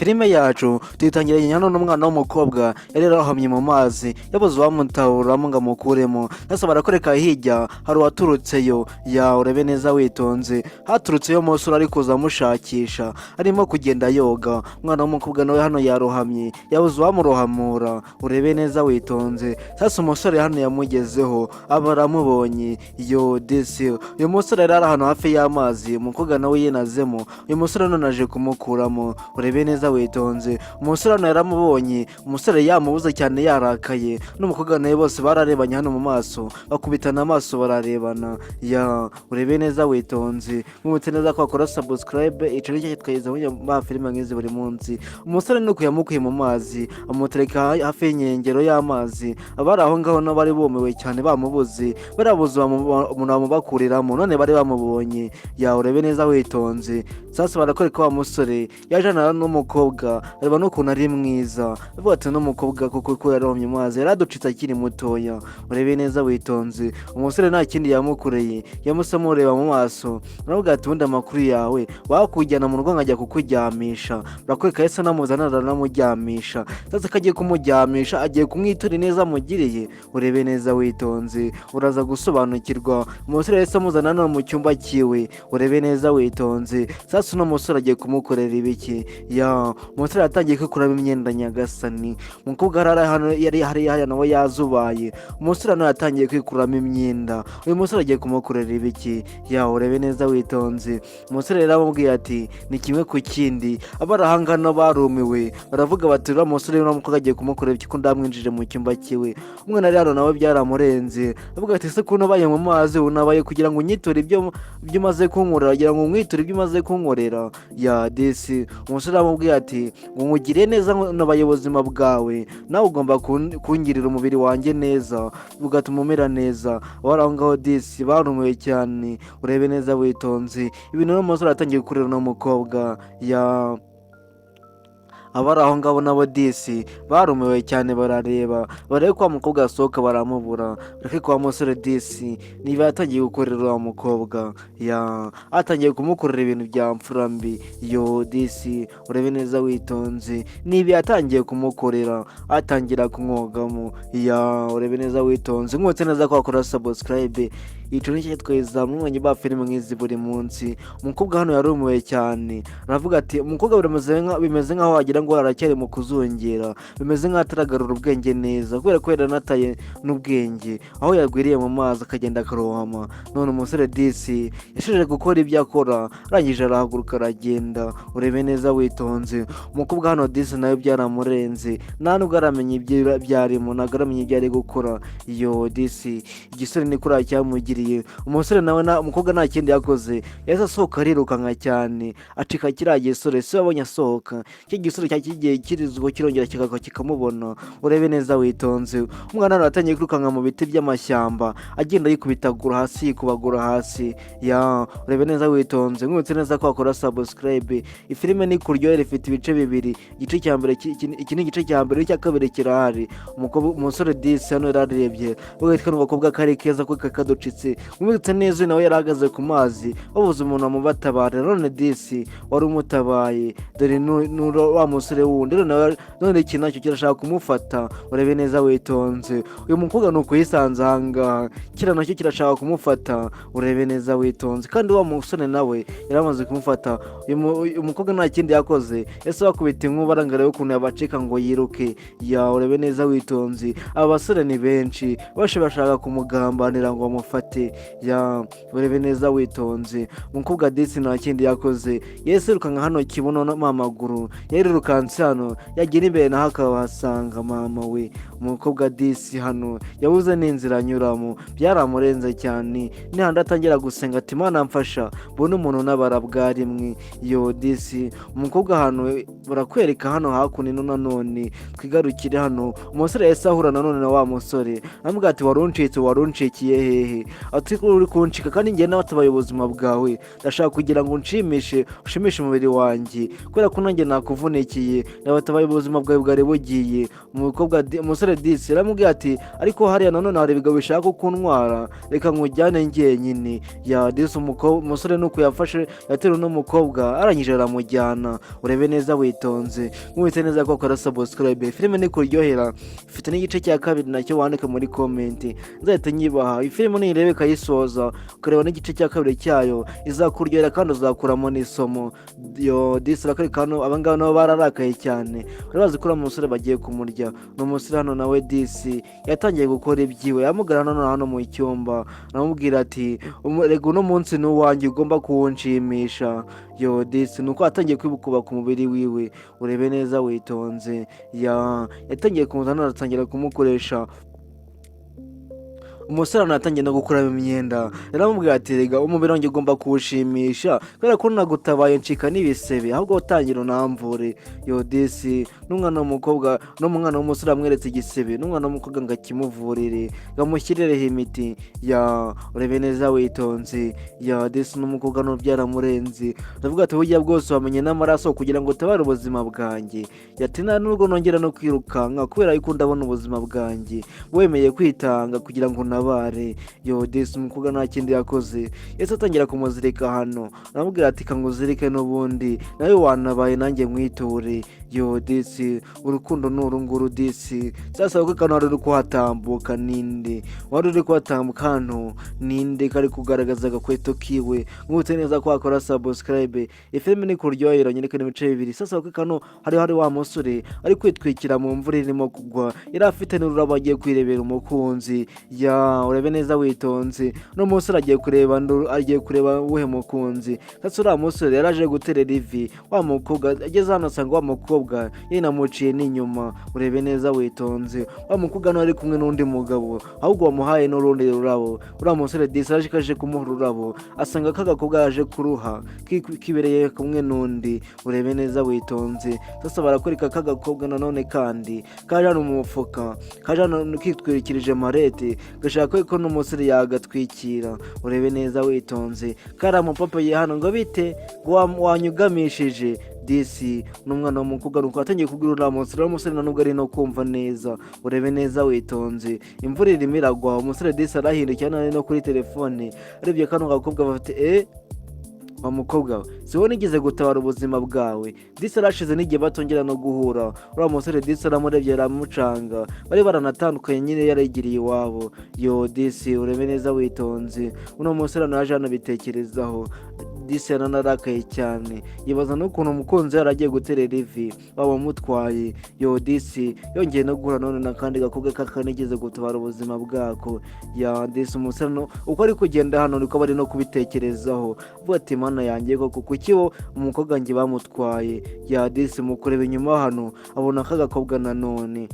Filime yacu tuyitangiranye hano n'umwana w'umukobwa yari yararohamye mu mazi, yabuze uwamutaburamo ngo amukuremo. Sasa barakwereka hirya hari uwaturutseyo. Ya, urebe neza witonze, haturutseyo umusore ari kuza amushakisha, arimo kugenda yoga. Umwana w'umukobwa nawe hano yarohamye, yabuze uwamurohamura. Urebe neza witonze. Sasa umusore hano yamugezeho, aba aramubonye. Yo disi, uyu musore yari ari ahantu hafi y'amazi, umukobwa nawe yinazemo. Uyu musore none aje kumukuramo. Urebe neza witonze. Umusore hano yaramubonye, umusore yamubuze cyane, yarakaye, n'umukobwa nawe bose bararebanye hano mu maso, bakubitana amaso, bararebana. Ya, urebe neza witonze. Mwibutse neza ko wakora subscribe, ico nicyo kitwagezaho ma filime nk'izi buri munsi. Umusore nuko yamukuye mu mazi, amutereka hafi y'inkengero y'amazi. Abari aho ngaho nabo bari bumiwe cyane, bamubuze, barabuze umuntu wamubakuriramo, none bari bamubonye. Ya, urebe neza witonze. Sasa barakwereka wa musore yajana n'umukobwa, areba n'ukuntu ari mwiza, avuga ati n'umukobwa kuko ko yarohamye mu mazi, yaraducitse akiri mutoya. Urebe neza witonze. Umusore nta kindi yamukoreye, yamuse amureba mu maso, aravuga ati: "Ubundi amakuru yawe, wakujyana mu rugo nkajya kukuryamisha." Barakwereka yahise anamuzana, aranamuryamisha. Sasa ko agiye kumuryamisha, agiye kumwitura neza amugiriye. Urebe neza witonze, uraza gusobanukirwa. Umusore yahise amuzana hano mu cyumba cyiwe. Urebe neza witonze. Sasa uno musore agiye kumukorera ibiki? Ya, umusore yatangiye kwikuramo imyenda. Nyagasani, umukobwa hari hano, yari hariya nawe yazubaye. Umusore hano yatangiye kwikuramo imyenda. Uyu musore agiye kumukorera ibiki? Ya, urebe neza witonze. Umusore rero amubwiye ati ni kimwe ku kindi. Abari ahangana barumiwe, baravuga bati: "Uriya musore n'umukobwa agiye kumukorera iki ko ndamwinjije mu cyumba cyiwe?" Umwana ari hano nawe byaramurenze, avuga ati: "Ese ko unabaye mu mazi, unabaye kugira ngo unyiture ibyo umaze kunkorera, kugira ngo umwiture ibyo umaze kunkorera?" Ya disi, umusore aramubwiye ati: "Ngo nkugire neza nabaye ubuzima bwawe, nawe ugomba kungirira umubiri wanjye neza, ugatuma umera neza." Abari aho ngaho disi barumiwe cyane. Urebe neza witonze ibintu n'umusore yatangiye gukorera uno mukobwa. Ya, abari aho ngaho nabo disi barumiwe cyane, barareba, barebe ko wa mukobwa yasohoka, baramubura. Bareke ko wa musore disi niba yatangiye gukorera wa mukobwa, ya atangiye kumukorera ibintu bya mfura mbi. Yo disi, urebe neza witonze, niba yatangiye kumukorera, atangira kumwogamo. Ya, urebe neza witonze. Mwutse neza ko wakora subscribe, ico ni cyo tweza mwanya ba filime nk'izi buri munsi. Umukobwa hano yarumiwe cyane, aravuga ati umukobwa bimeze nkaho wagira ngo aracyari mu kuzungera, bimeze nkaho ataragarura ubwenge neza, kubera ko yaranataye n'ubwenge aho yagwiriye mu mazi akagenda akarohama. None umusore disi yashoje gukora ibyo akora, arangije arahaguruka, aragenda. Urebe neza witonze. Umukobwa hano disi nawe byaramurenze, nta nubwo aramenya ibyo byarimo, ntabwo aramenya ibyo ari gukora. Yo disi, igisore ni kuriya cyamugiriye. Umusore nawe umukobwa nta kindi yakoze, yahise asohoka, arirukanka cyane, acika kiriya gisore. Si wabonye asohoka, icyo gisore cyari kigiye kirizwa, kirongera kikagwa kikamubona. Urebe neza witonze. Umwana hano yatangiye kwirukanka mu biti by'amashyamba, agenda yikubitagura hasi, yikubagura hasi. Ya, urebe neza witonze. Mwibutse neza ko wakora subscribe. Ifilime ni kuryohera, ifite ibice bibiri. Igice cya mbere iki ni igice cya mbere, icya kabiri kirahari. Umusore disi hano yararebye, bavuga kano gakobwa kari keza ko kaducitse. Mwibutse neza, uyu nawe yarahagaze ku mazi, babuze umuntu wamubatabara. None disi wari umutabaye, dore wa musore wundi none iki nacyo kirashaka kumufata. Urebe neza witonze. Uyu mukobwa ni ukuyisanze ahangaha, kiriya nacyo kirashaka kumufata. Urebe neza witonze. Kandi wa musore nawe yari amaze kumufata. Uyu mukobwa nta kindi yakoze, ese bakubita inkuba, aranga ukuntu yabacika ngo yiruke. Ya, urebe neza witonze. Aba basore ni benshi, bose bashaka kumugambanira ngo bamufate. Ya, urebe neza witonze. Umukobwa disi nta kindi yakoze, yahise yirukanka hano kibuno n'amaguru, yarirukanse hano, yagera imbere naho akabahasanga. Mama we, umukobwa disi hano yabuze n'inzira anyuramo, byaramurenze cyane. Nihandi atangira gusenga ati: "Imana mfasha mbone umuntu unabara bwa rimwe." Yo disi, umukobwa hano barakwereka hano hakuno ino. Nanone twigarukire hano, umusore yahise ahura nanone na wa musore, aramubwira ati: "Wari uncitse, wari uncikiye hehe?" Ati uri kuncika kandi njye natabaye ubuzima bwawe, ndashaka kugira ngo unshimishe, ushimishe umubiri wanjye, kubera ko nanjye nakuvunikiye, nabatabaye ubuzima bwawe bwari bugiye. Umukobwa umusore disi yaramubwiye ati ariko hariya nanone hari ibigabo bishaka kuntwara, reka nkujyane njyenyine. Ya disi umusore nuko yafashe yateruwe n'umukobwa, arangije aramujyana. Urebe neza witonze, mwite neza ko ukora subscribe. Filime nikuryohera, ifite n'igice cya kabiri nacyo, wandike muri comment nzahita nyibaha. Iyi filime nuyirebe ukayisoza, ukareba n'igice cya kabiri cyayo, izakuryohera kandi uzakuramo n'isomo. Yo disi barakwereka hano abangaba nabo bararakaye cyane, bari bazi ko uriya musore bagiye kumurya. Ni umusore hano nawe disi yatangiye gukora ibyiwe, yamugara hano hano mu cyumba, aramubwira ati rega uno munsi ni uwanjye, ugomba kuwunshimisha. Yo disi nuko yatangiye kwibukubaka umubiri wiwe. Urebe neza witonze, ya yatangiye kumuzana, atangira kumukoresha. Umusore hano yatangiye no gukuramo imyenda, yaramubwira ati rega umubiri wanjye ugomba kuwushimisha kubera ko nagutabaye ncika n'ibisebe, ahubwo utangira unamvure. Yo disi n'umwana w'umukobwa n'umwana w'umusore amweretse igisebe, n'umwana w'umukobwa ngo akimuvurire, ngo amushyirireho imiti. Ya urebe neza witonze, ya disi n'umukobwa n'ubyaramurenze, ndavuga ati burya bwose wamenye n'amaraso kugira ngo utabare ubuzima bwanjye. Yati nta nubwo nongera no kwirukanka kubera yuko ndabona ubuzima bwanjye wemeye kwitanga kugira ngo untabare. Yo disi umukobwa nta kindi yakoze, yahise atangira kumuzirika hano, aramubwira ati kanguzirike n'ubundi nawe wanabaye nanjye mwiture. Yo disi urukundo ni urunguru disi. Sasa kuko kano wari uri kuhatambuka, ninde wari uri kuhatambuka hano? Ninde kari kugaragaza agakweto kiwe? Mwibutse neza ko wakora subscribe, ifilime ni kuryohera, nyereka ibice bibiri. Sasa kuko kano hari wa musore ari kwitwikira mu mvura irimo kugwa, yari afite n'ururabo, agiye kwirebera umukunzi. Ya urebe neza witonze, uno musore agiye kureba agiye kureba uwuhe mukunzi? Sasa uriya musore yari aje guterera ivi wa mukobwa, ageze hano asanga wa mukobwa yinamuciye n'inyuma. Urebe neza witonze, wa mukobwa nawe ari kumwe n'undi mugabo, ahubwo wamuhaye n'urundi rurabo. Uriya musore disi araje kaje kumuha ururabo, asanga ka gakobwa yaje kuruha kibereye kumwe n'undi. Urebe neza witonze, sasa barakwereka ka gakobwa nanone kandi kaje hano mu mufuka, kaje hano kitwikirije marete, gashaka ko n'umusore yagatwikira. Urebe neza witonze, kari amupapeye hano ngo bite ngo wanyugamishije. Disi n'umwana w'umukobwa nuko atangiye kubwira uriya musore, uriya musore nubwo ari no kumva neza. Urebe neza witonze, imvura irimo iragwa, umusore disi arahindukira none no kuri telefone arebye kano gakobwa, bafite wa mukobwa we, si wowe nigeze gutabara ubuzima bwawe? Disi arashize n'igihe batongera no guhura. Uriya musore disi aramurebye aramucanga, bari baranatandukanye nyine, yarigiriye iwabo. Yo disi urebe neza witonze, uno musore naje hano bitekerezaho, disi yaranarakaye cyane, yibaza n'ukuntu umukunzi we yaragiye guterera ivi wamutwaye. Yo disi yongeye no guhura none n'akandi gakobwa kakanigeze gutabara ubuzima bwako. Ya disi umusore uko ari kugenda hano niko bari no kubitekerezaho, avuga ati mana yanjye koko, kuki wo umukobwa njye bamutwaye? Ya disi mu kureba inyuma hano abona kagakobwa nanone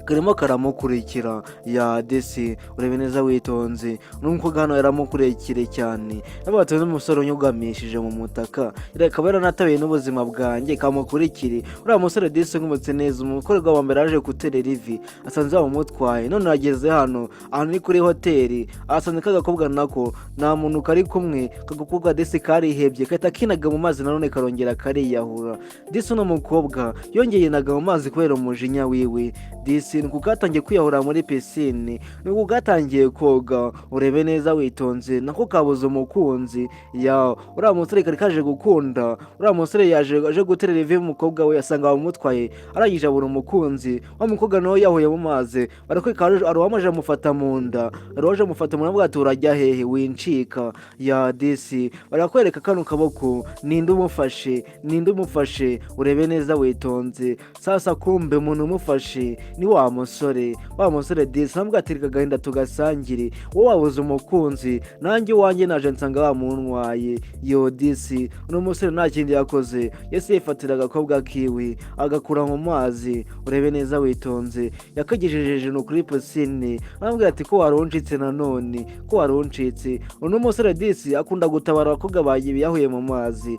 karimo karamukurikira. Ya disi urebe neza witonze, n'umukobwa hano yaramukurikiye cyane, yabaga n'umusore unyugamishije mu mutaka, akaba yaranatabiye n'ubuzima bwanjye, kamukurikire. Uriya musore disi nkumutse neza, umukobwa wa mbere yaje guterera ivi asanze bamumutwaye, none ageze hano ahantu ni kuri hoteli, asanze kagakobwa nako nta muntu kari kumwe. Kagakobwa disi karihebye, kahita kinaga mu mazi nanone karongera kariyahura. Disi uno mukobwa yongeye yinaga mu mazi kubera umujinya wiwe. Disi ni uku katangiye kwiyahura muri pisine, ni uku katangiye koga. Urebe neza witonze, nako kabuze umukunzi. Ya uriya musore kari kaje gukunda, uriya musore yaje aje guterera ivi umukobwa we, asanga bamutwaye, arangije abura umukunzi. Wa mukobwa nawe yahuye mu mazi, barakwereka hari uwamaje amufata mu nda, hari uwaje amufata mu nda, avuga ati urajya hehe wincika? Ya disi barakwereka kano kaboko, ninde umufashe? Ninde umufashe? Urebe neza witonze. Sasa kumbe umuntu umufashe ni wa musore, wa musore disi ntabwo ati reka agahinda tugasangire, wowe wabuze umukunzi, nanjye iwanjye naje nsanga bamuntwaye. Yo disi uno musore nta kindi yakoze, yahise yifatira agakobwa kiwe agakura mu mazi. Urebe neza witonze, yakagejeje hejuru kuri pisine, aramubwira ati ko waruncitse nanone, ko waruncitse. Uno musore disi akunda gutabara abakobwa bagiye biyahuye mu mazi.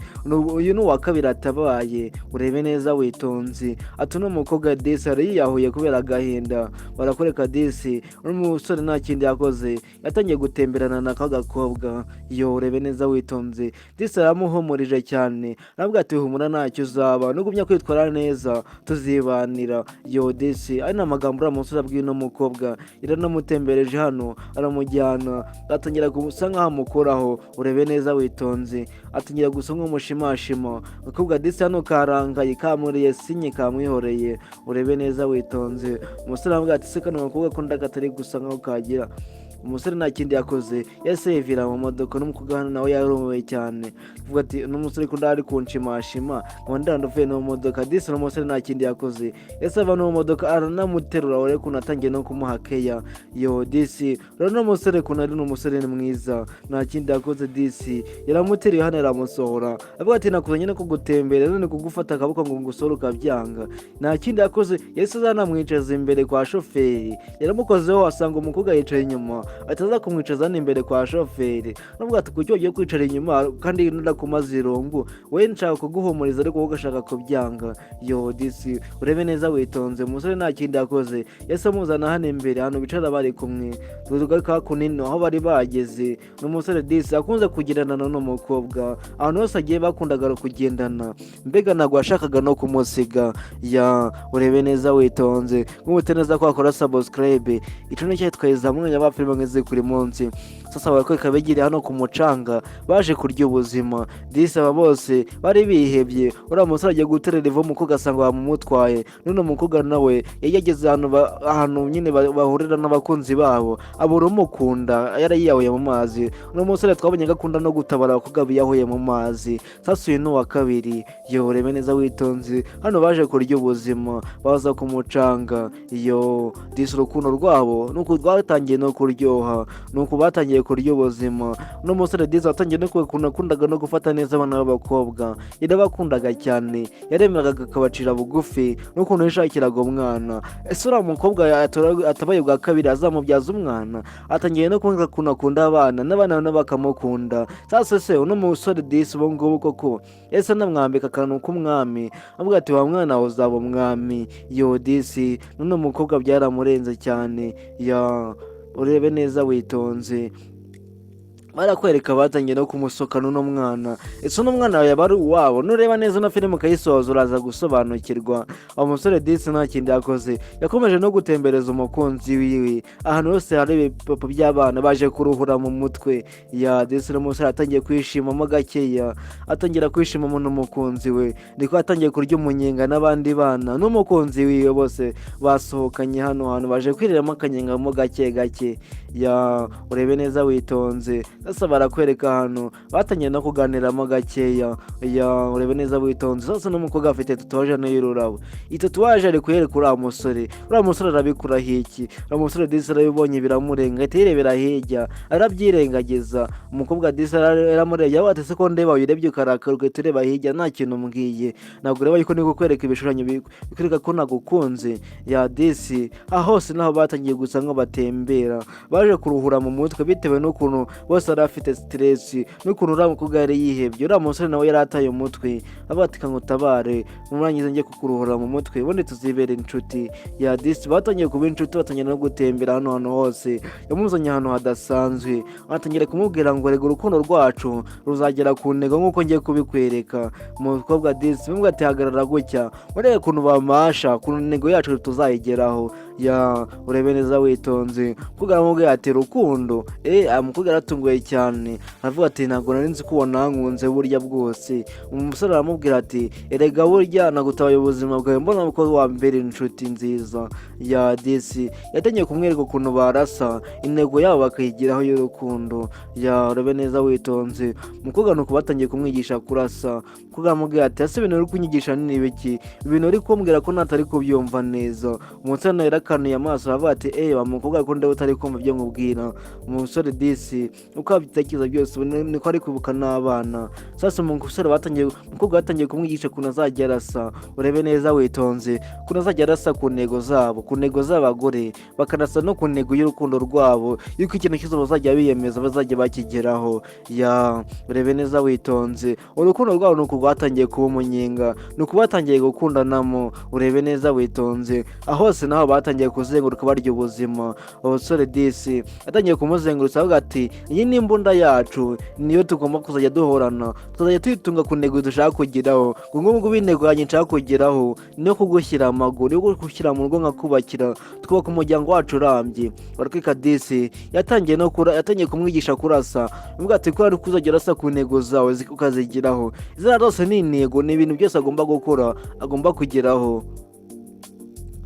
Uyu ni uwa kabiri atabaye. Urebe neza witonze, ati uno mukobwa disi yari yiyahuye kubera agahinda. agahinda. Barakwereka disi uno musore nta kindi yakoze, yatangiye gutemberana na ka gakobwa. Yo, urebe neza witonze, disi aramuhumurije cyane, aravuga ati: "Humura, ntacyo uzaba, nugumya kwitwara neza tuzibanira." Yo, disi ari ni amagambo uriya musore abwiye uno mukobwa. Yaranamutembereje hano, aramujyana, atangira gusa nkaho amukuraho. Urebe neza witonze, atangira gusa nk'umushimashima. Agakobwa disi hano karangaye, kamuriye sinye, kamwihoreye. Urebe neza witonze, umusore aravuga ati: "Se kano gakobwa ko ndakatari gusa nkaho kagira." Umusore nta kindi yakoze, yahise yivira mu modoka. N'umukobwa hano nawe yarumiwe cyane, avuga ati: "Uno musore ko ndari kunshimashima, nkaba ndanduvuye no mu modoka." Disi uno musore nta kindi yakoze, yahise ava no mu modoka, aranamuterura. Urebe ukuntu atangiye no kumuha keya. Yo, disi rero uno musore ukuntu ari n'umusore mwiza, nta kindi yakoze, disi yaramuteruye hano, aramusohora, avuga ati: "Nakuzanye no kugutembera, none kugufata akaboko ngo ngusore ukabyanga." Nta kindi yakoze, yahise azanamwicaza imbere kwa shoferi. Yaramukozeho, asanga umukobwa yicaye inyuma, ataza kumwicaza hano imbere kwa shoferi. Aravuga ati: "Kuki wagiye kwicara inyuma kandi ndakumaze irungu? We nshaka kuguhumuriza, ariko wowe ugashaka kubyanga." Yo, disi urebe neza witonze, umusore nta kindi yakoze, yahise amuzana hano imbere, ahantu bicara bari kumwe. Tugaruka hakuno aho bari bageze, n'umusore disi akunze kugendana n'uno mukobwa ahantu hose agiye, bakundaga kugendana, mbega ntabwo yashakaga no kumusiga. Ya, urebe neza witonze, nk'ubute neza ko wakora subscribe, ico ni cyitwaye mwanya ba filime nk'izi kuri munsi. Sasa barakwereka begiriye hano ku mucanga, baje kurya ubuzima. Disi aba bose bari bihebye. Uriya musore agiye guterera ivu, umukobwa asanga bamumutwaye. None umukobwa nawe yari yageze ahantu ahantu nyine bahurira n'abakunzi babo, abura umukunda, yarayiyahuye mu mazi. Uno musore twabonye ko akunda no gutabara abakobwa biyahuye mu mazi. Sasa uyu ni uwa kabiri. Yo, urebe neza witonze, hano baje kurya ubuzima, baza ku mucanga. Yo, disi urukundo rwabo nuko rwatangiye no kuryoha, nuko batangiye kurya ubuzima. Uno musore disi watangiye no ukuntu akundaga no gufata neza abana b'abakobwa, yarabakundaga cyane, yaremeraga akabacira bugufi, n'ukuntu yishakiraga umwana. Ese uriya mukobwa atabaye bwa kabiri azamubyaza umwana? Atangiye no kumwereka ukuntu akunda abana, n'abana nabo bakamukunda. Sasa se uno musore disi ubu ngubu koko ese anamwambika akantu k'umwami, avuga ati: "Wa mwana wawe uzaba umwami." Yo, disi n'uno mukobwa byaramurenze cyane. Ya, urebe neza witonze, barakwereka batangiye no kumusoka n'uno mwana. Ese uno mwana yaba ari uwabo? Nureba neza na filime ukayisoza, uraza gusobanukirwa. Uwo musore disi nta kindi yakoze, yakomeje no gutembereza umukunzi wiwe ahantu hose hari ibipupe by'abana, baje kuruhura mu mutwe. Ya, disi n'umusore atangiye kwishimamo gakeya, atangira kwishimamo n'umukunzi we, niko atangiye kurya umunyenga n'abandi bana n'umukunzi wiwe. Bose basohokanye hano hantu, baje kwiriramo akanyenga mo gake gake. Ya, urebe neza witonze, sasa barakwereka ahantu batangiye no kuganiramo gakeya. Ya, urebe neza witonze, sasa n'umukobwa afite tatouage hano y'ururabo. Iyi tatouage ari kuyereka uriya musore. Uriya musore arabikuraho iki? Uriya musore disi arabibonye, biramurenga, ahita yirebera hirya, arabyirengagiza. Umukobwa disi aramurebye, aravuga ati: "Se ko ndeba uyirebye ukarakara, ugahita ureba hirya, nta kintu umbwiye? Ntabwo ureba yuko ndi kukwereka ibishushanyo bikwereka ko nagukunze?" Ya, disi aho hose naho batangiye gusa nkaho batembera, baje kuruhura mu mutwe bitewe n'ukuntu bose yari afite stress, n'ukuntu uriya mukobwa yari yihebye, uriya musore nawe yari ataye umutwe. Avuga ati: "Kangutabare, nurangiza njye kukuruhura mu mutwe, ubundi tuzibera inshuti." Ya, disi batangiye kuba inshuti, batangiye no gutembera hano hantu hose. Yamuzanye ahantu hadasanzwe, atangira kumubwira ngo: "Rega urukundo rwacu ruzagera ku ntego nk'uko ngiye kubikwereka." Umukobwa disi bamubwira ati: "Hagarara gutya, urebe ukuntu bamasha, ku ntego yacu tuzayigeraho." Ya, urebe neza witonze, umukobwa aramubwira ati: "Rukundo." Umukobwa yaratunguye cyane, aravuga ati: "Ntabwo nari nzi ko wanankunze burya bwose." Umusore aramubwira ati: "Erega burya nagutabaye ubuzima bwawe, mbona ko wambera inshuti nziza." Ya, disi yatangiye kumwereka ukuntu barasa intego yabo bakayigeraho y'urukundo. Ya, urebe neza witonze, umukobwa nuko batangiye kumwigisha kurasa. Umukobwa aramubwira ati: "Ese ibintu uri kunyigisha ni ibiki? Ibintu uri kumbwira ko natari kubyumva neza?" Umusore nawe yarakanuye amaso, aravuga ati: "Eee, wa mukobwa, ko ndeba utari kumva ibyo nkubwira." Umusore disi uko abitekereza byose niko ari kwibuka n'abana. Sasa umusore batangiye, umukobwa batangiye kumwigisha ukuntu azajya arasa. Urebe neza witonze, ukuntu azajya arasa ku ntego zabo, ku ntego z'abagore, bakanasa no ku ntego y'urukundo rwabo, yuko ikintu cyose bazajya biyemeza bazajya bakigeraho. Ya, urebe neza witonze, urukundo rwabo ni uku rwatangiye kuba umunyenga, ni uku batangiye gukundanamo. Urebe neza witonze, aho hose naho batangiye. Batangiye kuzenguruka barya ubuzima. Umusore disi yatangiye kumuzengurutsa, avuga ati: "Iyi ni imbunda yacu, niyo tugomba kuzajya duhorana, tuzajya tuyitunga ku ntego dushaka kugeraho. Ngo ngubu intego yanjye nshaka kugeraho niyo kugushyira amaguru, yo kugushyira mu rugo, nkakubakira, twubaka umuryango wacu urambye." Baratwika. Disi yatangiye no kura, yatangiye kumwigisha kurasa, avuga ati ko ari kuzajya urasa ku ntego zawe ukazigeraho. Izina zose ni intego, ni ibintu byose agomba gukora, agomba kugeraho.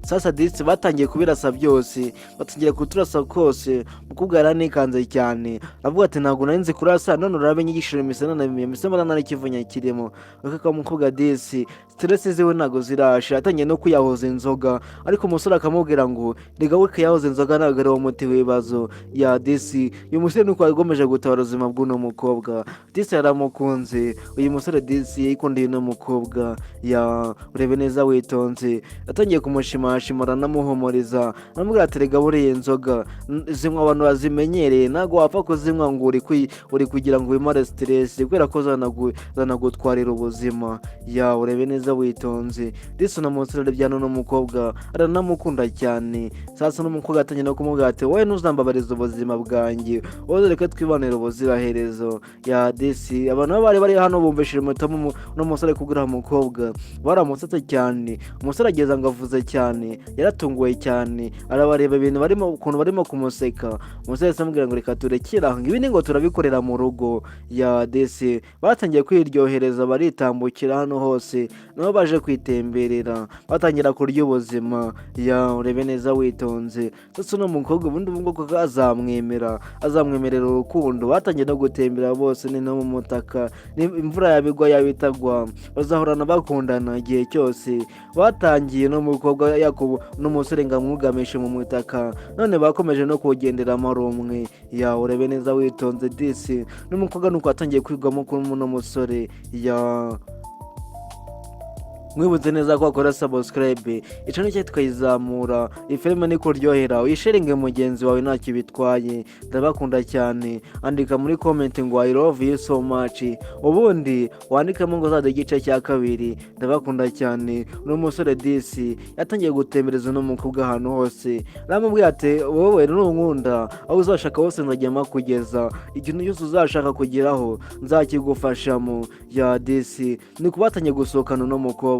Sasa disi batangiye kubirasa byose, batangiye kuturasa kose. Umukobwa yaranikanze cyane, aravuga ati: "Ntabwo nari nzi kurasa, none urabinyigishije, mise none mise mbona nta n'ikivunya kirimo." Ariko umukobwa disi stress ziwe ntabwo zirashira, yatangiye no kwiyahuza inzoga, ariko umusore akamubwira ngo rega we kiyahuza inzoga ntabwo ari wo muti w'ibibazo. Ya disi uyu musore nuko yagomeje gutabara ubuzima bw'uno mukobwa. Disi yaramukunze uyu musore, disi yikundiye uno mukobwa. Ya urebe neza witonze, yatangiye kumushimashima, aranamuhumuriza, aramubwira ati: "Rega buriya inzoga zinywa abantu bazimenyereye, ntabwo wapfa kuzinywa ngo uri kugira ngo wimare stress, kubera ko zanagutwarira ubuzima." Ya urebe neza witonze, disi uno musore arebye hano n'umukobwa aranamukunda cyane. Sasa n'umukobwa atangiye no kumubwira ati: "Wowe ntuzambabarize ubuzima bwanjye, wowe reka twibanire ubuziraherezo." Ya disi abantu bari bari hano bumvishije umutamo uno musore kubwira umukobwa, baramusetse cyane. Umusore ageza ngo avuze cyane, yaratunguwe cyane, arabareba ibintu barimo, ukuntu barimo kumuseka. Umusore yahise amubwira ngo reka turekere aho, ngo ibi ni ngo turabikorera mu rugo. Ya disi batangiye kwiryohereza, baritambukira hano hose, nabo baje kwitemberera, batangira kurya ubuzima. Ya urebe neza witonze, ndetse uno mukobwa ubundi ubu ngubu azamwemera, azamwemerera urukundo. Batangiye no gutembera bose, ni no mu mutaka, imvura yabigwa yabitagwa, bazahorana bakundana igihe cyose. Batangiye n'umukobwa Yakobo n'umusore ngo amwugamishe mu mutaka, none bakomeje no kuwugenderamo ari umwe. Ya urebe neza witonze, disi n'umukobwa nuko atangiye kwigwamo kuri uno musore. Ya mwibutse neza ko wakora subscribe, ico nicyo tukayizamura. Iyi filime ni kuryohera, uyisharinge mugenzi wawe, ntacyo bitwaye. Ndabakunda cyane. Andika muri comment ngo "I love you so much", ubundi wandikemo ngo uzajya igice cya kabiri. Ndabakunda cyane. Uno musore disi yatangiye gutembereza uno mukobwa ahantu hose, aramubwira ati: "Wowe nunkunda, aho uzashaka hose nzajya mpakugeza, ikintu cyose uzashaka kugeraho nzakigufashamo." Ya disi ni kuba batangiye gusohokana uno mukobwa.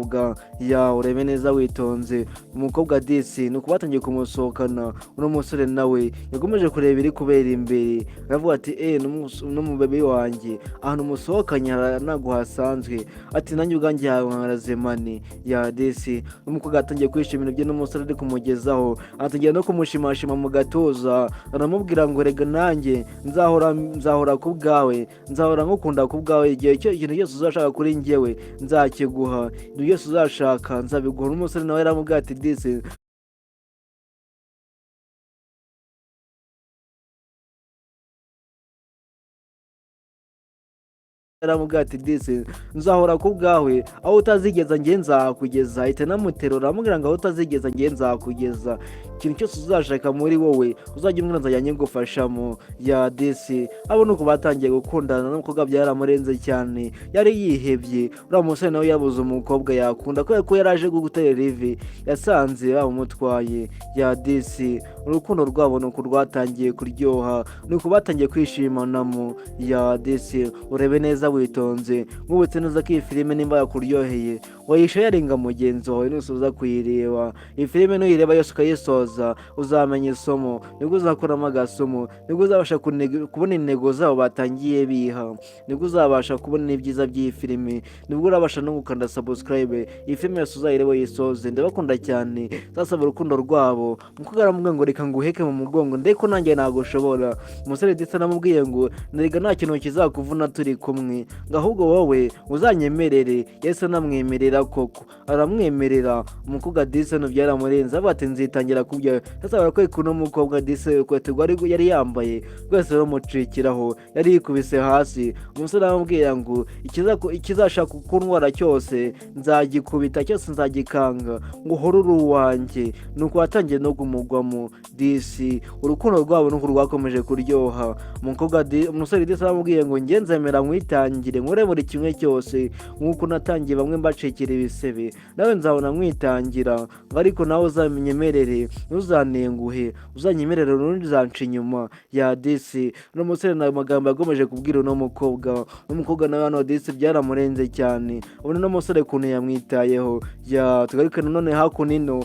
Ya urebe neza witonze, umukobwa disi ni uko batangiye kumusohokana. Uno musore nawe yakomeje kureba iri kubera imbere, aravuga ati: "Eh, n'umubebe wanjye ahantu musohokanye ntabwo hasanzwe." Ati: "Nanjye ubwanjye harazemane." Ya disi n'umukobwa yatangiye kwishimira ibyo n'umusore ari kumugezaho, atangiye no kumushimashima mu gatuza, aramubwira ngo: "Rega nanjye nzahora, nzahora ku bwawe, nzahora ngukunda ku bwawe, igihe cyo ikintu cyose uzashaka kuri njyewe nzakiguha, ibintu byose uzashaka nzabiguha." N'umusore nawe yaramubwira ati disi yaramubwira ati: "Disi nzahora ku bwawe, aho utazigeza njye nzahakugeza." Ahita anamuterura, aramubwira ngo: "Aho utazigeza njye nzahakugeza, ikintu cyose uzashaka muri wowe uzajya umwana nzajya nyigufashamo." Ya disi abo nuko batangiye gukundana n'umukobwa, byaramurenze cyane, yari yihebye. Uriya musore nawe yabuze umukobwa yakunda kubera ko yari aje guterera ivi, yasanze bamumutwaye. Ya disi urukundo rwabo nuko rwatangiye kuryoha, nuko batangiye kwishimanamo. Ya disi urebe neza witonze, mwubutse neza ko iyi filime nimba yakuryoheye wayisharinga mugenzi wawe nusoza kuyireba. Iyi filime nuyireba yose ukayisoza, uzamenya isomo, nibwo uzakuramo agasomo, nibwo uzabasha kubona intego zabo batangiye biha, nibwo uzabasha kubona ibyiza by'iyi filime, nibwo urabasha no gukanda subscribe. Iyi filime yose uzayireba uyisoze. Ndabakunda cyane. Sasaba urukundo rwabo, umukobwa aramubwira ngo: "Reka nguheke mu mugongo ndeko nanjye ntabwo ushobora." Umusore ndetse anamubwiye ngo: "Nerega nta kintu kizakuvuna turi kumwe, ngo ahubwo wowe uzanyemerere." Yahise anamwemerera koko, aramwemerera. Umukobwa disi hano byaramurenze, avuga ati: "Nzitangira kubya." Sasa barakwereka uno mukobwa disi urukweto rwari yari yambaye rwose rumucikiraho, yari yikubise hasi. Umusore aramubwira ngo: "Ikizashaka kuntwara cyose nzagikubita, cyose nzagikanga, ngo uhore uri uwanjye." Nuko watangiye no kumugwamo. Disi urukundo rwabo nuko rwakomeje kuryoha. Umukobwa umusore disi aramubwiye ngo: "Njye nzemera nkwitangire." nkwitangire, nkore buri kimwe cyose nk'uko natangiye bamwe mbacikira ibisebe, nawe nzabona nkwitangira ngo, ariko nawe uzamenyemerere, ntuzanenguhe, uzanyemerere ntuzanca inyuma ya disi. Uno musore ni amagambo yagomeje kubwira uno mukobwa. N'umukobwa nawe hano disi byaramurenze cyane, ubona uno musore ukuntu yamwitayeho. Ya, tugaruke nanone hakuno ino.